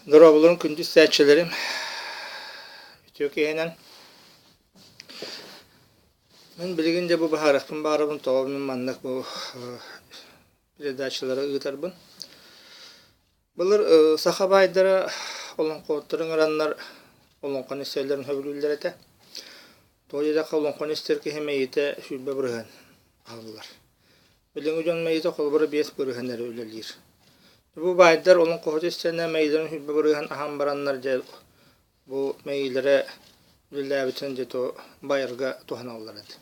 Дорооболорун күндү истээччилэрим! Үтүө киһинэн. Мин билигин дьэ бу быһаарыахпын баҕарабын, тоҕо мин маннык бу передачалары ыытарбын. Былыр саха баайдара олоҥхоһуттары ыҥыраннар олоҥхону истэллэрин сөбүлүүллэр этэ. Тоҕо диэтэххэ олоҥхону истэр киһи мэйиитэ 20% аһыллар. Билиҥҥи дьон мэйиитэ холобура 5% эрэ үлэлиир. Бу баайдар олоҥхоһут истэнэ мэйиилэрин 20% аһан бараннар дьэ бу мэйиилэрэ үлэлээбитин дьэ то байарга туһаналлар этэ.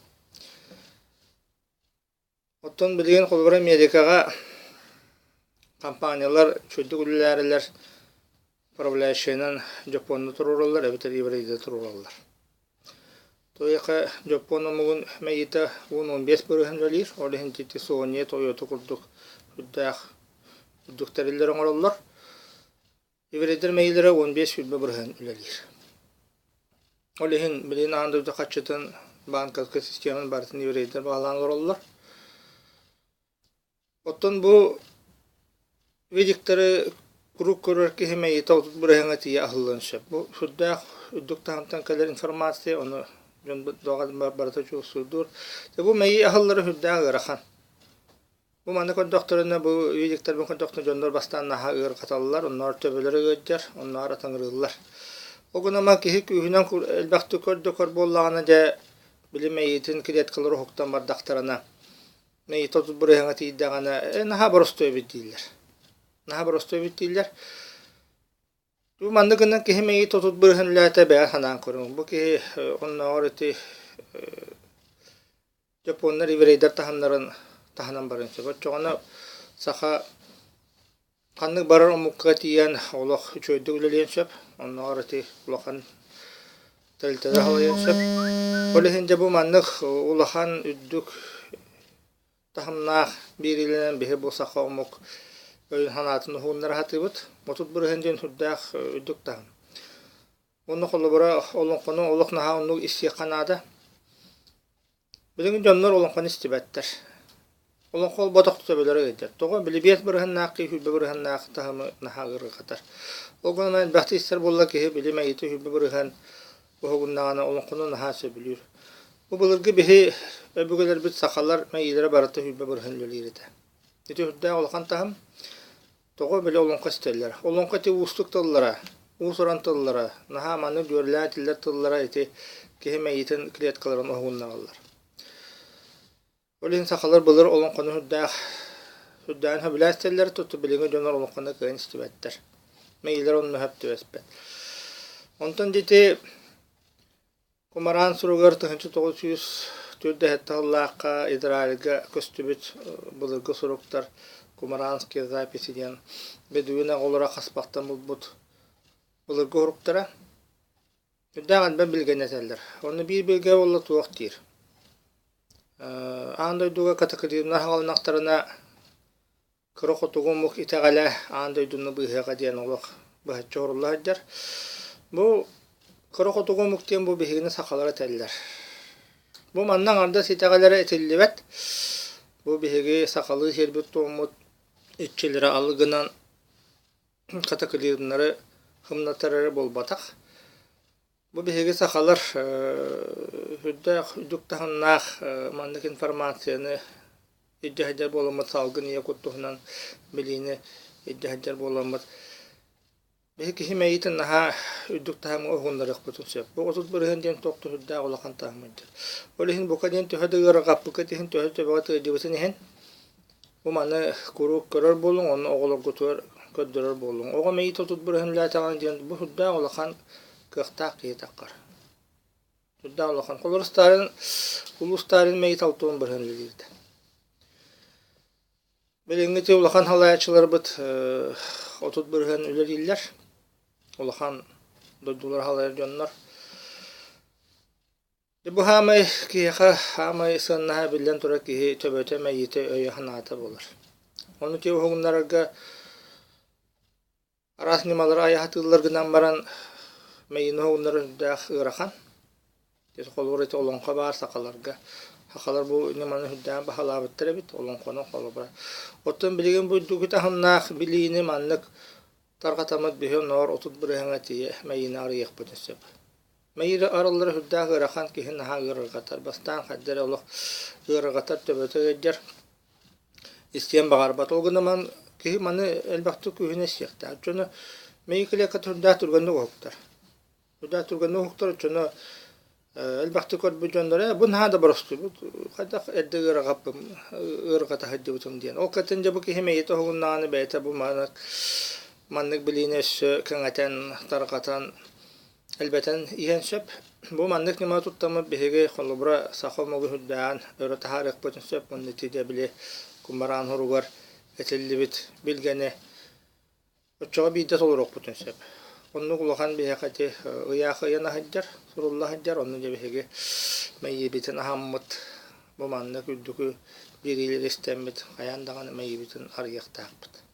Оттон билигин холобура Америкаҕа компаниялар үчүгэйдик үлэлээрилэр управляющайынан Дьоппуонна туруораллар эбэтэр еврейдэ туруораллар. Туйаха дьоппуон омугун мэйиитэ 10-15% үлэлиир, ол иһин ити Sony, Toyota курдук үрдээх үрдүк тэриллэр оҥороллор. Еврейдэр мэйиилэрэ 15-20% үлэлиир. Ол иһин билигин аан дойду харчытын банковскай системаны барытын еврейдэр баҕалаан олороллор. Оттон бу видиктары куруук көрөр киһи мэйиитэ 30 бырыһыаҥҥа тиийэ аһыллыан сөп. Бу сүрдээх үрдүк таһымтан кэлэр информация, ону дьон барыта чуолсуйдуур. Бу мэйии аһыллара сүрдээх ыарахан. Бу манна көрдөхтөрүнэ, бу видиктэрбин көрдөхтөрүнэ дьоннор бастаан наһаа ыарырҕаталлар, оннооҕор төбөлөрө ыалдьар, оннооҕор атыҥырыыллар. Ол гынан баран киһи күүһүнэн элбэхтик көрдө-көр буоллаҕына дьэ, били мэйиитин клеткалара уһуктан бардахтарына, мэйиитэ 30 бырыһыаҥҥа тиийдэҕинэ, э, наһаа боростуой эбит дииллэр. Наһаа боростуой эбит дииллэр. Бу маннык гынан киһи мэйиитэ 30 бырыһыан үлээтэ бэйэ санаан көрүҥ. Бу киһи оннооҕор ити Дьоппуоннар еврейдэр таһымнарын таһынан барыан сөп. Оччоҕуна саха ханнык барар омукка тиийэн олох үчүгэйдик үлэлиэн сөп. Оннооҕор ити улахан тэрилтэлэр салайыан сөп. Ол иһин дьэ бу маннык улахан үрдүк таһымнаах биэриилэнэн биһи бу саха омук өйүн-санаатын уһугуннара сатыыбыт. 30% диэн сүрдээх үрдүк таһым. Уонна холобура олоҥхону олох наһаа оннук истиэххэ наада. Билигин дьоннор олоҥхону истибэттэр. Олоҥхо олботох төбөлөрө ыалдьар. Тоҕо? Били 5 бырыһыаннаах киһи 20 бырыһыаннаах таһымы наһаа ыарырҕатар. Ол гынан элбэхтик истэр буолла киһи били мэйиитэ 20% уһугуннаҕына олоҥхону наһаа сөбүлүүр. Бу былыргы биһи өбүгэлэрбит сахалар мэйиилэрэ барыта 20% үлэлиир этэ. Ити үрдээх улахан таһым. Тоҕо били олоҥхо истэллэр? Олоҥхо ити уустук тыллара, уус-уран тыллара, наһаа маннык дьүөрэлээн этиллэр тыллара ити киһи мэйиитин клеткаларын уһугуннараллар. Ол иһин сахалар былыр олоҥхону сүрдээх сүрдээҕин сөбүлээн истэллэр, туту билиҥҥи дьоннор олоҥхону кыайан истибэттэр. Мэйиилэр онно сөп түбэспэт. Онтон ити Кумараан суругар 1947 сыллаахха Израильга көстүбүт былыргы суруктар Кумаранские записи диэн бедуин оҕолоро хаспахтан булбут былыргы суруктара. Үрдээх элбэх билгэни этэллэр. Онно биир билгэ буолла туох диир. Аан дойдуга катаклизмнар хаалынахтарына Кыра хотугу омук итэҕэлэ аан дойдуну быыһыаҕа диэн олох быһаччы оһорулла сылдьар. Бу кыра хотугу омук диэн бу биһигини сахалар этэллэр. Бу манна аҥардас итэҕэлэрэ этиллибэт. Бу биһиги сахалыы сиэрбит-туоммут иччилэрэ алы гынан катаклизмнары хымнатар эрэ буолбатах. Бу биһиги сахалар сүрдээх үрдүк таһымнаах маннык информацияны илдьэ сылдьар буоламмыт, салгын ийэ кут туһунан билиини илдьэ сылдьар буоламмыт, биһи киһи мэйиитин наһаа үрдүк таһымҥа уһугуннарыахпытын сөп. Бу 30% диэн туох да сүрдээх улахан таһым сылдьар. Ол иһин бука диэн төһө да ыарырҕаппыккыт иһин, төһө да төбөҕө тыалдьыбытын иһин, бу маны куруук көрөр буолуҥ, онно оҕолоргутугар көрдөрөр буолуҥ. Оҕо мэйиитэ 30% үлэлээтэҕинэ диэн бу сүрдээх улахан кыахтаах киһи таххар. Сүрдээх улахан. Холобур, Сталин, улуу Сталин мэйиитэ 60% үлэлиирдэ. Билиҥҥи ти улахан салайааччыларбыт 30% үлэлииллэр. Улахан дойдулары салайар дьоннор. Бу хаамай киһиэхэ хаамай сыаннаһа биллэн турар киһи төбөтө, мэйиитэ, өйө-санаата буолар. Ону ти уһугуннарарга араас ньымалары айа сатыыллар гынан баран мэйиини уһугуннарар сүрдээх ыарахан. Холобур ити олоҥхо баар сахаларга. Сахалар бу ньыманы сүрдээҕин баһылаабыттар эбит олоҥхону холобура. Оттон билигин бу үрдүкү таһымнаах билиини маннык. Тарҕатаммыт биһи оннооҕор 30 бырыһыаҥҥа тиийэ мэйиини арыйыахпытын сөп. Мэйири арыллара сүрдээх ыарахан, киһи наһаа ыарырҕатар. Бастаан хайда эрэ олох ыарырҕатар төбөтө ыалдьар, истиэн баҕарбат. Ол гынан баран киһи маны элбэхтик күүһүнэ истиэхтээх. Дьону мэйии клетката сүрдээх түргэнник уһуктар. Сүрдээх түргэнник уһуктар, оччону элбэхтик көрбүт дьонноро бу наһаа да боростуйбут, хайдах эрдэ ыарырҕаппым, ыарырҕата сылдьыбытым диэн. Ол кэнниттэн дьэ бу киһи мэйиитэ уһугуннаҕына бэйэтэ бу маннык маннык билиини өссө кэҥэтэн, тарҕатан элбэтэн иһэн сөп. Бу маннык ньыма туттаммыт биһиги холобура саха омугу үрдээн өрө таһаарыахпытын сөп уонна ити дьэ били кумараан хоругар этиллибит билгэни оччоҕо биирдэ толоруохпутун сөп. Оннук улахан биһиэхэ ити ыйаах ыйан сылдьар, сурулла сылдьар, онно дьэ биһиги мэйиибитин аһаммыт бу маннык үрдүкү биэриилэри истэммит хайаан даҕаны мэйиибитин арыйыахтаахпыт.